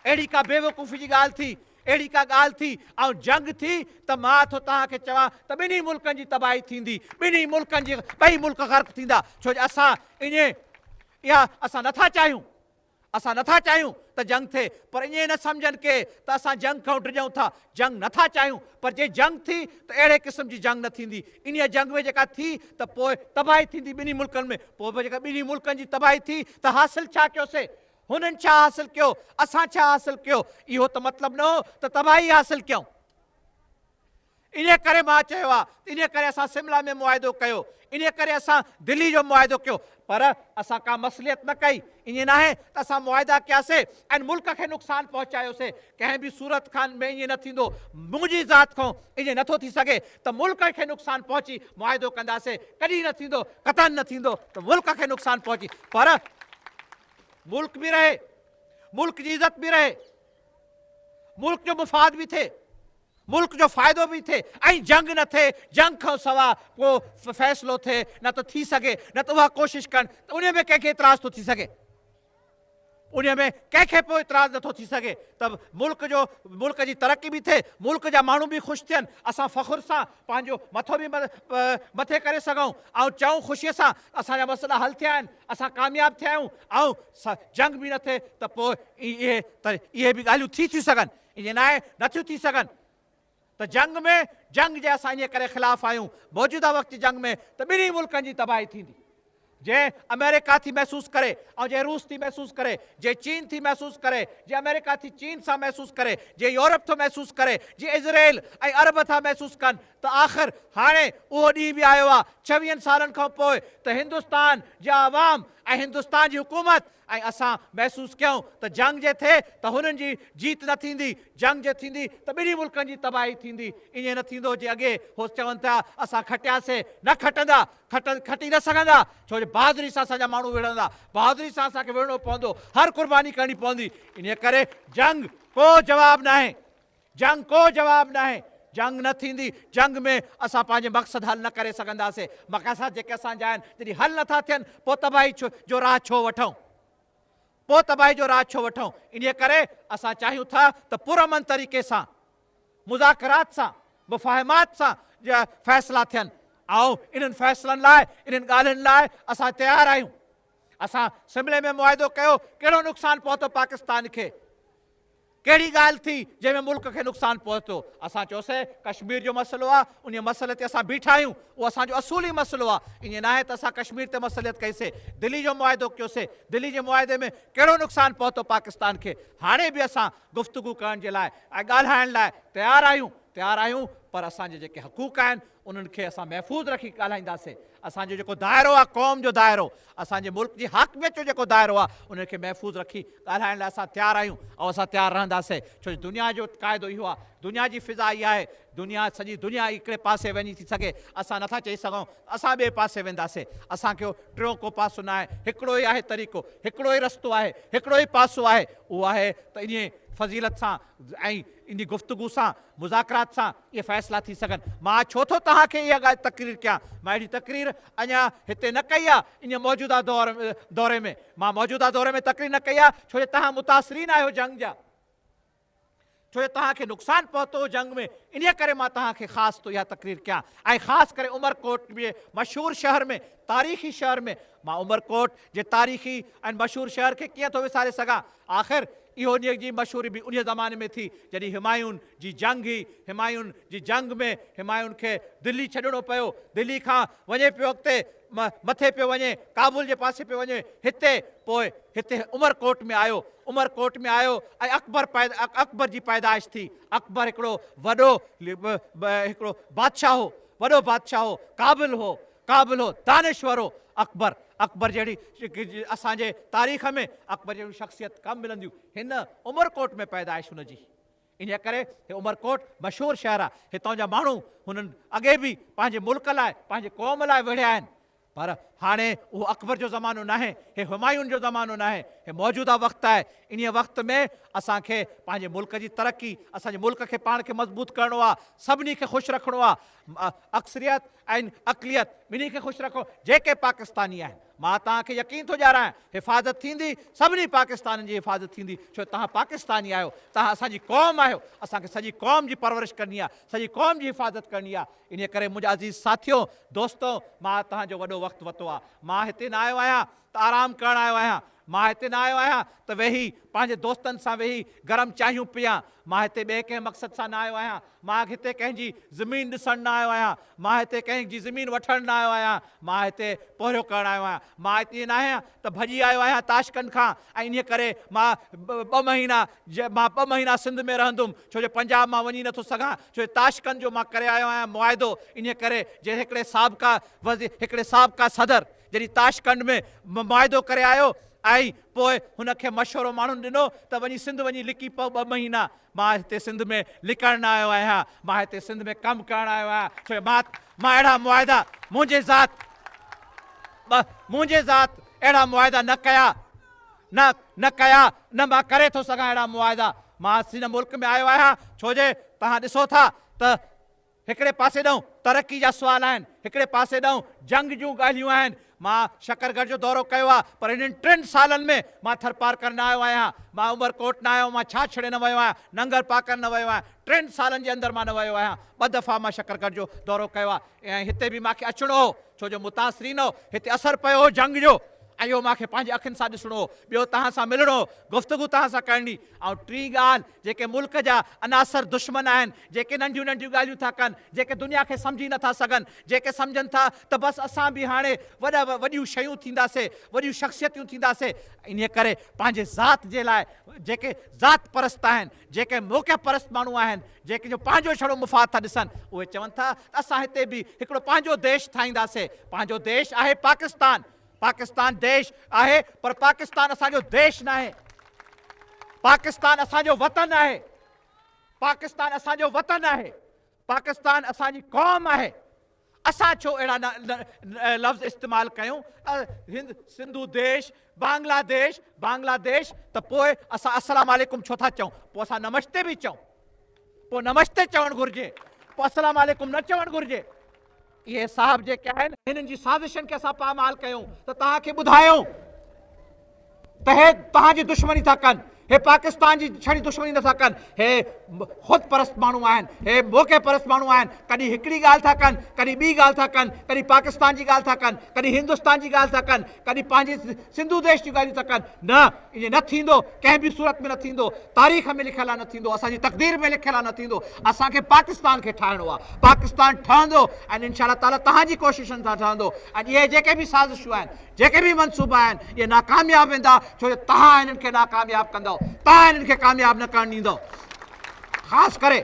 اهڙي ڪا بيوقوفي جي ڳالهه ٿي اهڙي ڪا ڳالهه ٿي ۽ جنگ ٿي ته مان ٿو توهان کي چوان ته ٻنهي ملڪن جي تباهي ٿيندي، ٻنهي ملڪن جي ٻئي ملڪ غرق ٿيندا، ڇو جو اسان ائين اها اسان نٿا چاهيون، اسان نٿا چاهيون ته جنگ ٿئي، پر ائين نه سمجهن ڪي ته اسان جنگ کان ڊڄون ٿا، جنگ نٿا چاهيون، پر جي جنگ ٿي ته اهڙي قسم جي جنگ نه ٿيندي، انهيء جنگ ۾ جيڪا ٿي ته پوء تباهي ٿيندي ٻنهي ملڪن ۾، پوء به جيڪا ٻنهي ملڪن جي تباهي ٿي ته حاصل ڇا ڪيوسي؟ هنن ڇا حاصل ڪيو؟ اسان ڇا حاصل ڪيو؟ اهو ته مطلب نه هو ته تباهي حاصل ڪيون. انهيء ڪري مان چيو آهي ته انهيء ڪري اسان سملا ۾ معاهدو ڪيو، انهيء ڪري اسان دلي جو معاهدو ڪيو، پر اسان ڪا مصلحت نه ڪئي. ائين ناهي ته اسان معاهدا ڪياسي ۽ ملڪ کي نقصان پهچايوسي. ڪنهن به صورت کان ۾ ائين نه ٿيندو. منهنجي ذات کان ائين نه ٿو ٿي سگهي ته ملڪ کي نقصان پهچي معاهدو ڪنداسي. ڪڏهن نه ٿيندو، قطعاً نه ٿيندو ته ملڪ کي نقصان پهچي، پر ملڪ به رهي، ملڪ جي عزت به رهي، ملڪ جو مفاد به ٿئي، ملڪ جو فائدو به ٿئي ۽ جنگ نه ٿئي، جنگ کان سوا ڪو فيصلو ٿئي نه ته ٿي سگهي، نه ته اها ڪوشش ڪن ته انهي ۾ ڪنهن کي اعتراض ٿو ٿي سگهي، انهي ۾ ڪنهن کي به اعتراض نه ٿو ٿي سگهي ته ملڪ جو ملڪ جي ترقي به ٿئي، ملڪ جا ماڻهو به خوش ٿين، اسان فخر سان پنهنجو مٿو به مٿي ڪري سگهون ۽ چئون خوشيء سان اسان جا مسئلا حل ٿيا آهن، اسان ڪامياب ٿيا آهيون ۽ جنگ به نه ٿئي ته پوء اهي ته اهي به ڳالهيون ٿي ٿيون سگهن، ائين ناهي نه ٿيون ٿي سگهن ته جنگ ۾ جنگ جي اسان انهيء ڪري خلاف آهيون، موجوده وقت جي جنگ ۾ ته ٻنهي ملڪن جي تباهي ٿيندي. جي آمريڪا ٿي محسوس ڪري ۽ جي روس ٿي محسوس ڪري، جي چين ٿي محسوس ڪري، جي آمريڪا ٿي چين سان محسوس ڪري، جي يورپ ٿو محسوس ڪري، جي اسرائيل ۽ عرب ٿا محسوس ڪن ته آخر هاڻي اهو ڏينهن به آيو آهي ڇويهن سالن کان پوء ته هندستان جا عوام ۽ هندستان جي حڪومت ۽ اسان محسوس ڪيون ته جنگ جي ٿئي ته هنن جي جيت نه ٿيندي، جنگ جي ٿيندي ته ٻنهي ملڪن جي تباهي ٿيندي، ائين نه ٿيندو جي اڳي هو چون ٿا اسان کٽياسي، نه کٽندا، کٽي نه سگهندا، ڇو جو بهادري سان اسان جا ماڻهو وڙهندا، بهادري سان اسان کي وڙهڻو پوندو، هر قرباني ڪرڻي پوندي، انهيء ڪري جنگ ڪو جواب ناهي. جنگ ڪو جواب ناهي، جنگ نه ٿيندي، جنگ ۾ اسان پنهنجي مقصد حل نه ڪري سگهنداسين، مقاصد جيڪي اسان جا آهن جڏهن حل نه ٿا ٿين پوء تباهي جو راهه ڇو وٺون، پوء تباهي جو راهه ڇو وٺون، انهيء ڪري اسان چاهيون ٿا ته پرامن طريقي سان مذاڪرات سان مفاهمات سان فيصلا ٿين ۽ انهن فيصلن لاء انهن ڳالهين لاء اسان تيار آهيون، اسان سملي ۾ معاهدو ڪيو ڪهڙو نقصان پهتو پاڪستان کي؟ ڪهڙي ڳالهه ٿي جنهن ۾ ملڪ کي نقصان پهتو؟ اسان چيوسين ڪشمير جو مسئلو آ، انهيء مسئلي تي اسان بيٺا آهيون، اهو اسان جو اصولي مسئلو آ، ائين ناهي ته اسان ڪشمير تي مصلحت ڪئي سي، دلي جو معاهدو ڪيوسي، دلي جي معاهدي ۾ ڪهڙو نقصان پهتو پاڪستان کي؟ هاڻي به اسان گفتگو ڪرڻ جي لاء ۽ ڳالهائڻ لاء تيار آهيون، تيار آهيون پر اسان جا جيڪي حقوق آهن انهن کي اسان محفوظ رکي ڳالهائينداسين، اسان جو جيڪو دائرو آهي قوم جو دائرو، اسان جي ملڪ جي حاڪميت جو جيڪو دائرو آهي انهن کي محفوظ رکي ڳالهائڻ لاء اسان تيار آهيون ۽ اسان تيار رهنداسين ڇو جو دنيا جو قاعدو اهو آهي، دنيا جي فضا اها آهي، دنيا سڄي دنيا هڪڙي پاسي وڃي ٿي سگهي، اسان نٿا چئي سگهون ته اسان ٻئي پاسي وينداسين، اسان کي ٽيون ڪو پاسو ناهي، هڪڙو ئي آهي طريقو، هڪڙو ئي رستو آهي، هڪڙو ئي پاسو آهي، اهو آهي ته انهي فضيلت سان ۽ انهي گفتگو سان مذاڪرات سان اهي فيصلا ٿي سگهن. مان ڇو ٿو توهان کي اها ڳالهه تقرير ڪيان؟ مان اهڙي تقرير اڃا هتي نه ڪئي آهي انهيء موجوده دور دوري ۾. مان موجوده دوري ۾ تقرير نه ڪئي آهي ڇو جو توهان متاثرين آهيو جنگ جا. ڇو جو توهان کي نقصان پهتو هو جنگ ۾ انهيء ڪري مان توهان کي خاص ٿو اها تقرير ڪيان ۽ خاص ڪري عمرڪوٽ جي مشهور شهر ۾ تاريخي شهر ۾ مان عمرڪوٽ جي تاريخي ۽ مشهور شهر کي ڪيئن ٿو وساري سگهان؟ آخر اهو انهيء جي مشهوري به انهيء زماني ۾ ٿي، جڏهن همايون جي جنگ هئي. همايون جي جنگ ۾ همايون کي دلي ڇڏڻو پيو. دلي کان وڃي پيو اڳتي مٿي پيو وڃي، ڪابل جي پاسي پيو وڃي. هتي پوء هتي عمرڪوٽ ۾ آيو. عمرڪوٽ ۾ آيو ۽ اڪبر اڪبر جي پيدائش ٿي. اڪبر هڪڙو وڏو هڪڙو بادشاهه هو. وڏو بادشاهه هو، قابل هو. قابل هو، دانشور هو، اڪبر، اڪبر جهڙي اسان جي تاريخ ۾ اڪبر جهڙيون شخصيت ڪم ملنديون، هن عمرڪوٽ ۾ پيدائش هن جي، انهيء ڪري هي عمرڪوٽ مشهور شهر آهي، هتان جا ماڻهو هنن اڳي به پنهنجي ملڪ لاء، پنهنجي قوم لاء وڙهيا آهن، پر هاڻي اهو اڪبر جو زمانو ناهي، هي همايون جو زمانو ناهي، هي موجوده وقت آهي، انهيء وقت ۾ اسان کي پنهنجي ملڪ جي ترقي، اسان جي ملڪ کي پاڻ کي مضبوط ڪرڻو آهي، سڀني کي خوش رکڻو آهي، اڪثريت ۽ اقليت ٻنهي کي خوش رکو جيڪي پاڪستاني آهن. مان توهان کي يقين ٿو ڏياريان، حفاظت ٿيندي، سڀني پاڪستانين جي حفاظت ٿيندي، ڇو توهان پاڪستاني آهيو، توهان اسان جي قوم آهيو، اسان کي سڄي قوم جي پرورش ڪرڻي آهي، سڄي قوم جي حفاظت ڪرڻي آهي. انهيء ڪري منهنجا عزيز ساٿيو، دوستو، مان توهان جو وڏو وقت ورتو آهي. مان هتي نه آيو آهيان ته آرام ڪرڻ آيو آهيان. مان هتي نه آيو آهيان ته ويهي پنهنجي دوستن سان ويهي گرم چانهيون پيان. مان هتي ٻئي ڪنهن مقصد سان نه آيو آهيان. مان هتي ڪنهن جي زمين ڏسڻ نه آيو آهيان. مان هتي ڪنهن جي زمين وٺڻ نه آيو آهيان. مان هتي پورهيو ڪرڻ آيو آهيان. مان هتي ائين نه آهيان ته ڀڄي آيو آهيان تاشقند کان ۽ انهيء ڪري مان ٻه مهينا مان ٻه مهينا سنڌ ۾ رهندم ڇو جو پنجاب مان وڃي نٿو سگهان ڇو جو تاشقند جو مان ڪري آيو آهيان معاهدو انهيء ڪري جي هڪڙي سابقه وزير هڪڙي سابقه صدر جڏهن تاشقند ۾ معاهدو ڪري آيو ۽ پوء هن کي مشورو ماڻهن ڏنو ته وڃي سنڌ وڃي لڪي پئو ٻه مهينا مان هتي سنڌ ۾ لڪڻ نه آيو آهيان، مان هتي سنڌ ۾ ڪم ڪرڻ آيو آهيان، ڇو جو مان مان اهڙا معاهدا منهنجي ذات منهنجي ذات اهڙا معاهدا نه ڪيا نه نه ڪيا نه مان ڪري ٿو سگهان اهڙا معاهدا مان هن ملڪ ۾ آيو آهيان ڇو جي توهان ڏسو ٿا ته هڪڙي پاسي ڏانهن ترقي جا سوال آهن، هڪڙي پاسي ڏانهن جنگ جون ڳالهيون آهن. مان شڪرڳڙهه جو دورو ڪيو آهي پر انهن ٽن سالن ۾ مان ٿرپارڪر نه آيو آهيان، مان عمرڪوٽ نه آيو، مان ڇاڇڙي نه ويو آهيان، ننگر پاڪر نه ويو آهيان، ٽن سالن جي اندر مان نه ويو آهيان. ٻه دفعا مان شڪرڳڙهه جو دورو ڪيو آهي ۽ هتي به مان کي اچڻو هو ڇو جو متاثرين هو، هتي اثر پيو هو جنگ جو ۽ اهو مان کي پنهنجي اکين سان ڏسڻو هو، ٻيو توهان سان ملڻو هو، گفتگو توهان سان ڪرڻي ۽ ٽين ڳالهه جيڪي ملڪ جا عناصر دشمن آهن، جيڪي ننڍيون ننڍيون ڳالهيون ٿا ڪن، جيڪي دنيا کي سمجهي نٿا سگهن، جيڪي سمجهن ٿا ته بس اسان به هاڻي وڏا وڏيون شيون ٿينداسي، وڏيون شخصيتيون ٿينداسي، انهيء ڪري پنهنجي ذات جي لاء جيڪي ذات پرست آهن، جيڪي موقع پرست ماڻهو آهن، جيڪي جو پنهنجو ڇڙو مفاد ٿا ڏسن، اهي چون ٿا ته اسان هتي به هڪڙو پنهنجو ديش ٺاهينداسي، پنهنجو ديش آهي پاڪستان، پاڪستان ديش آهي پر پاڪستان اسان جو ديش ناهي، پاڪستان اسان جو وطن آهي، پاڪستان اسان جو وطن آهي، پاڪستان اسان جي قوم آهي، اسان ڇو اهڙا لفظ استعمال ڪيون هند سنڌو ديش بانگلاديش بانگلاديش ته پوء اسان السلام عليڪم ڇو ٿا چئون پوء اسان نمستي به چئون پوء نمستي چوڻ گهرجي پوء السلام عليڪم نه چوڻ گهرجي. اهي صاحب جيڪي آهن هنن جي سازشن کي اسان پامال ڪيون ته توهان کي ٻڌايون ته هي توهان جي دشمني ٿا ڪن، هي پاڪستان جي ڇڙي دشمني نٿا ڪن، هي خود پرست ماڻهو آهن، هي موقعي پرست ماڻهو آهن، ڪڏهن هڪڙي ڳالهه ٿا ڪن، ڪڏهن ٻي ڳالهه ٿا ڪن، ڪڏهن پاڪستان جي ڳالهه ٿا ڪن، ڪڏهن هندستان جي ڳالهه ٿا ڪن، ڪڏهن پنهنجي سنڌو ديش جون ڳالهيون ٿا ڪن، نه ائين نه ٿيندو، ڪنهن به صورت ۾ نه ٿيندو، تاريخ ۾ لکيل آهي نه ٿيندو، اسان جي تقدير ۾ لکيل آهي نه ٿيندو، اسان کي پاڪستان کي ٺاهڻو آهي، پاڪستان ٺهندو ۽ انشاء الله تعاليٰ توهان جي ڪوششن سان ٺهندو ۽ اهي جيڪي به سازشون آهن، جيڪي به منصوبا آهن، اهي ناڪامياب ويندا، ڇو جو توهان انهن کي ناڪامياب ڪندؤ، توهان انهن کي ڪامياب نه ڪرڻ ڏيندؤ. خاص ڪري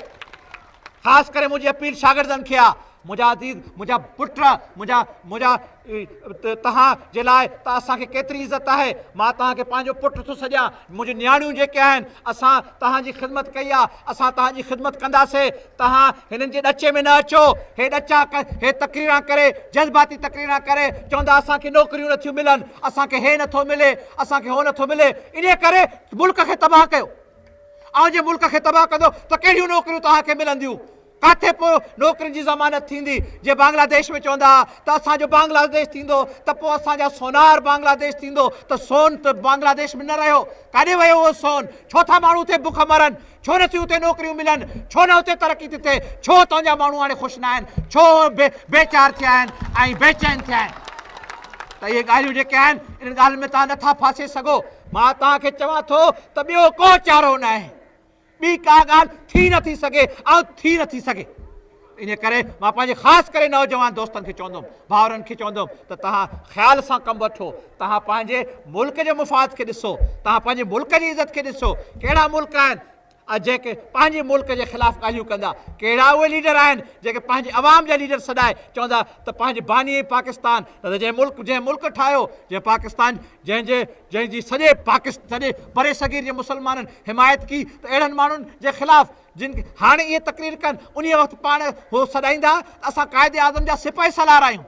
خاص ڪري منهنجي اپيل شاگردن کي آ، منهنجا عزيز، منهنجا پٽ، منهنجا منهنجا توهان جي لاء ته اسان کي ڪيتري عزت آهي، مان توهان کي پنهنجو پٽ ٿو سڏيان، منهنجون نياڻيون جيڪي آهن، اسان توهان جي خدمت ڪئي آ، اسان توهان جي خدمت ڪنداسي، توهان هنن جي ڏچي ۾ نه اچو، هي ڏچا هي تقريران ڪري، جذباتي تقريران ڪري، چوندا اسان کي نوڪريون نٿيون ملن، اسان کي هي نٿو ملي، اسان کي هو نٿو ملي، انهيء ڪري ملڪ کي تباهه ڪيو. اوهان جي ملڪ کي تباهه ڪندو ته ڪهڙيون نوڪريون توهان کي ملنديون؟ ڪاٿي پوء نوڪرين جي ضمانت ٿيندي؟ جي بانگلاديش ۾ چوندا ها ته اسان جو بانگلاديش ٿيندو ته پوء اسان جا سونار بانگلاديش ٿيندو ته سون ته بانگلاديش ۾ نه رهيو، ڪاڏي ويو اهو سون؟ ڇو ٿا ماڻهو اتي بک مرن؟ ڇو نه ٿيون اتي نوڪريون ملن؟ ڇو نه اتي ترقي ٿي ٿئي؟ ڇو اتان جا ماڻهو هاڻي خوش نه آهن؟ ڇو بيچار ٿيا آهن ۽ بيچين ٿيا آهن؟ ته اهي ڳالهيون جيڪي آهن انهن ڳالهين ۾ توهان نٿا ڦاسي سگهو. مان توهان کي چوان ٿو ته ٻيو ڪو چارو ناهي، ٻي ڪا ڳالهه ٿي نٿي سگهي ۽ ٿي نٿي سگهي. انهيء ڪري مان پنهنجي خاص ڪري نوجوان دوستن کي چوندم، ڀائرن کي چوندم ته توهان خيال سان ڪم وٺو، توهان پنهنجي ملڪ جي مفاد کي ڏسو، توهان پنهنجي ملڪ جي عزت کي ڏسو، ڪهڙا ملڪ آهن جيڪي پنهنجي ملڪ جي خلاف ڳالهيون ڪندا، ڪهڙا اهي ليڊر آهن جيڪي پنهنجي عوام جا ليڊر سڏائي چوندا ته پنهنجي باني پاڪستان نه ته جنهن ملڪ جنهن ملڪ ٺاهيو، جنهن پاڪستان جنهن جي جنهن جي سڄي پاڪستان سڄي برصغير جي مسلمانن حمايت ڪئي ته اهڙن ماڻهن جي خلاف جن هاڻي اهي تقرير ڪن انهيء وقت پاڻ هو سڏائيندا ته اسان قائد اعظم جا سپهه سالار آهيون.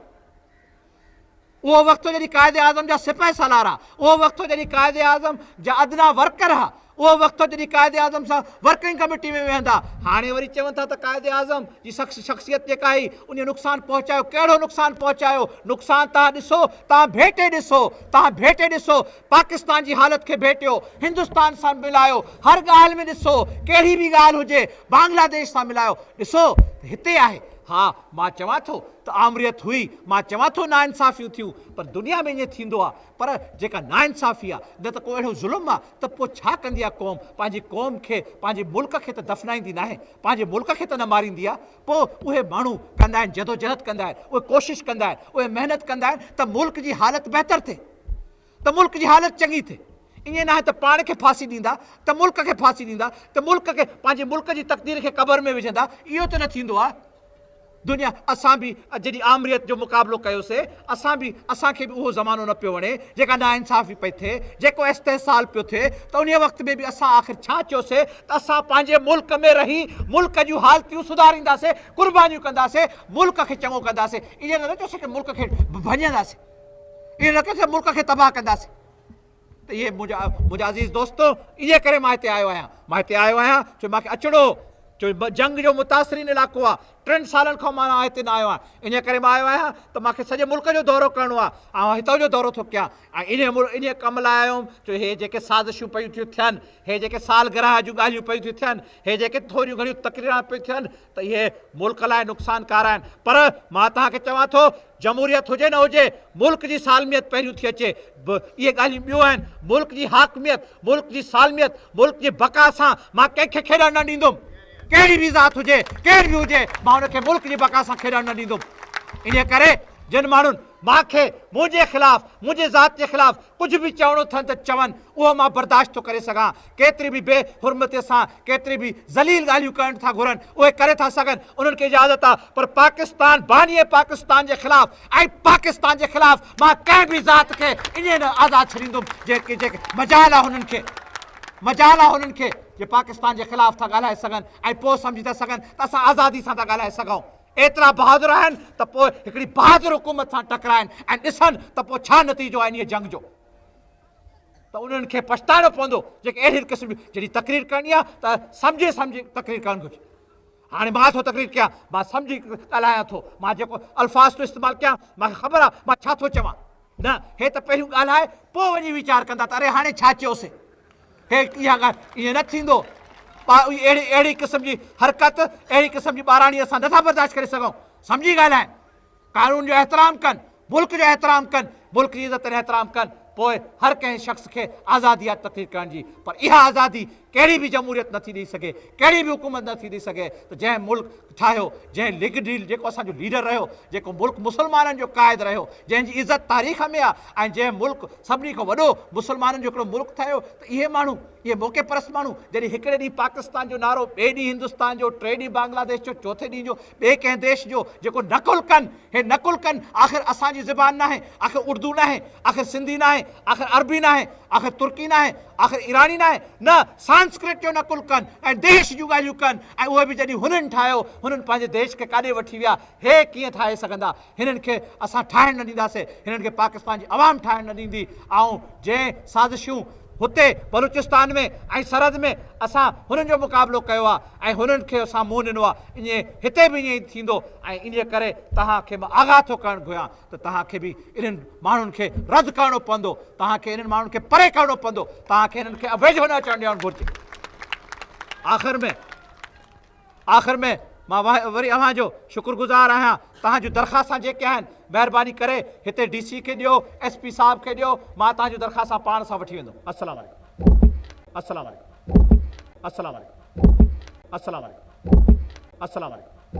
اهو وقت هو جڏهن قائد اعظم جا سپهه سالار ها، اهو وقت هو جڏهن قائد اعظم جا ادنيٰ ورڪر ها، اهو وقت هو جڏهن قائد اعظم سان ورڪنگ ڪميٽي ۾ ويهندا. هاڻي وري چون ٿا ته قائد اعظم جي شخصيت جيڪا هئي انهيء نقصان پهچايو. ڪهڙو نقصان پهچايو؟ نقصان توهان ڏسو، توهان ڀيٽي ڏسو، توهان ڀيٽي ڏسو، پاڪستان جي حالت کي ڀيٽيو، هندستان سان ملايو، هر ڳالهه ۾ ڏسو، ڪهڙي به ڳالهه هجي، بنگلاديش سان ملايو، ڏسو ته هتي آهي. ها، مان چوان ٿو ته آمريت هئي، مان چوان ٿو ناانصافيون ٿيون، پر دنيا ۾ ائين ٿيندو آ، پر جيڪا ناانصافي آ، نه ته ڪو اهڙو ظلم آ ته پوء ڇا ڪندي آ قوم، پنهنجي قوم کي، پنهنجي ملڪ کي ته دفنائيندي ناهي، پنهنجي ملڪ کي ته نه ماريندي آ، پوء اهي ماڻهو ڪندا آهن جدوجهد ڪندا آهن، اهي ڪوشش ڪندا آهن، اهي محنت ڪندا آهن ته ملڪ جي حالت بهتر ٿئي، ته ملڪ جي حالت چڱي ٿئي. ائين ناهي ته پاڻ کي ڦاسي ڏيندا، ته ملڪ کي ڦاسي ڏيندا، ته ملڪ کي، پنهنجي ملڪ جي تقدير کي قبر ۾ وجهندا، اهو ته نه ٿيندو آ. دنيا، اسان به جڏهن آمريت جو مقابلو ڪيوسي، اسان به، اسان کي به اهو زمانو نه پيو وڻي، جيڪا ناانصافي پئي ٿئي، جيڪو استحصال پيو ٿئي، ته انهيء وقت ۾ به اسان آخر ڇا چيوسي ته اسان پنهنجي ملڪ ۾ رهي ملڪ جون حالتيون سڌارينداسي، قربانيون ڪنداسي، ملڪ کي چڱو ڪنداسي. ائين نه چيوسي ته ملڪ کي ڀڃنداسي. ائين نه ڪيوسي ملڪ کي تباهه ڪنداسين. ته اهي منهنجا منهنجا عزيز دوستو انهيء ڪري مان هتي آيو آهيان. مان هتي آيو آهيان ڇو مان کي اچڻو هو. ڇو جنگ جو متاثرين علائقو آهي. ٽن سالن کان مان هتي نه آيو آهيان. انهيء ڪري مان آيو آهيان ته مان کي سڄي ملڪ جو دورو ڪرڻو آهي. آئون هتان جو دورو ٿو ڪيان ۽ انهيء ڪم لاء آيو هيم ڇو هي جيڪي سازشون پيون ٿيون ٿين، هي جيڪي سالگرهه جون ڳالهيون پيون ٿيون ٿين، هي جيڪي ٿوريون گهڻيون تقريران پيون ٿين ته اهي ملڪ لاء نقصانڪار آهن. پر مان توهان کي چوان ٿو جمهوريت هجي نه هجي ملڪ جي سالميت پهريون ٿي اچي. اهي ڳالهيون ٻيون آهن. ملڪ جي حاڪميت، ملڪ جي سالميت، ملڪ جي بقا سان مان ڪنهن کي کيڏڻ نه ڏيندم. ڪهڙي به ذات هجي، ڪير به هجي، مان ان کي ملڪ جي بقا سان کيڏڻ نه ڏيندم. انهيء ڪري جن ماڻهن مان کي، منهنجي خلاف، منهنجي ذات جي خلاف ڪجهه به چوڻو اٿن ته چون، اهو مان برداشت ٿو ڪري سگهان. ڪيتري به بي حرمتيء سان، ڪيتري به ذليل ڳالهيون ڪرڻ ٿا گهرن، اهي ڪري ٿا سگهن، انهن کي اجازت آ، پر پاڪستان، بانيء پاڪستان جي خلاف ۽ پاڪستان جي خلاف مان ڪنهن به ذات کي ائين نه آزاد ڇڏيندم، جيڪي جيڪي مجال آ هنن کي، مجال آ هنن کي جي پاڪستان جي خلاف ٿا ڳالهائي سگهن ۽ پوء سمجهي ٿا سگهن ته اسان آزادي سان ٿا ڳالهائي سگهون. ايترا بهادر آهن ته پوء هڪڙي بهادر حڪومت سان ٽڪرائن ۽ ڏسن ته پوء ڇا نتيجو آهي انهيء جنگ جو. ته انهن کي پڇتائڻو پوندو جيڪي اهڙي قسم جون جڏهن تقرير ڪرڻي آهي ته سمجهي سمجهي تقرير ڪرڻ گهرجي. هاڻي مان ٿو تقرير ڪيان، مان سمجهي ڳالهايان ٿو، مان جيڪو الفاظ ٿو استعمال ڪيان مان کي خبر آهي مان ڇا ٿو چوان. نه هي ته پهريون ڳالهائي پوء وڃي ويچار ڪندا ته اري هاڻي ڇا چيوسي. هي اها ڳالهه ائين نه ٿيندو. اهڙي اهڙي قسم جي حرڪت اهڙي قسم جي ٻاراڻي اسان نٿا برداشت ڪري سگهون. سمجهي ڳالهائين. قانون جو احترام ڪن، ملڪ جو احترام ڪن، ملڪ جي عزت ۽ احترام ڪن، پوء هر ڪنهن شخص کي آزادي آهي تقرير ڪرڻ جي، پر اها آزادي ڪهڙي به جمهوريت نٿي ڏئي سگهي، ڪهڙي به حڪومت نٿي ڏئي سگهي ته جنهن ملڪ ٺاهيو، جنهن ليڊ جيڪو اسان جو ليڊر رهيو، جيڪو ملڪ مسلمانن جو قائد رهيو، جنهن جي عزت تاريخ ۾ آهي ۽ جنهن ملڪ سڀني کان وڏو مسلمانن جو هڪڙو ملڪ ٺاهيو ته اهي ماڻهو، اهي موقعي پرست ماڻهو جڏهن هڪڙي ڏينهن پاڪستان جو نعرو، ٻئي ڏينهن هندستان جو، ٽئين ڏينهن بنگلاديش جو، چوٿين ڏينهن جو ٻئي ڪنهن ديش جو جيڪو نقل ڪن، هي نقل ڪن، آخر اسان جي زبان ناهي، آخر اردو ناهي، آخر سنڌي ناهي، آخر عربي ناهي، آخر ترڪي ناهي، آخر ايراني ناهي، نه سانسڪرٽ جو نقل ڪن ۽ ديش جون ڳالهيون ڪن ۽ اهي به جڏهن هنن ٺاهيو، هنن پنهنجي ديش کي ڪاڏي وٺي ويا، هي ڪيئن ٺاهي سگهندا، هنن کي اسان ٺاهڻ نه ڏينداسين، هنن کي پاڪستان جي عوام ٺاهڻ نه ڏيندي، آئون جنهن سازشون هتي بلوچستان ۾ ۽ سرحد ۾ اسان هنن جو مقابلو ڪيو آهي ۽ هنن کي اسان منهن ڏنو آهي ائين هتي به ائين ئي ٿيندو ۽ انهيء ڪري توهان کي مان آگاهه ٿو ڪرڻ گهريان ته توهان کي به انهن ماڻهن کي رد ڪرڻو پوندو، توهان کي انهن ماڻهن کي پري ڪرڻو پوندو، توهان کي انهن کي ويجهو نه اچڻ ڏيڻ گهرجي. آخر ۾. آخر ۾ مان وري اوهان جو شڪر گذار آهيان توهان جون درخواستان جيڪي آهن مهرباني ڪري هتي ڊي سي کي ڏيو ايس پي صاحب کي ڏيو مان توهان جون درخواستان پاڻ سان وٺي ويندم السلام عليڪم السلام عليڪم السلام عليڪم السلام عليڪم السلام عليڪم.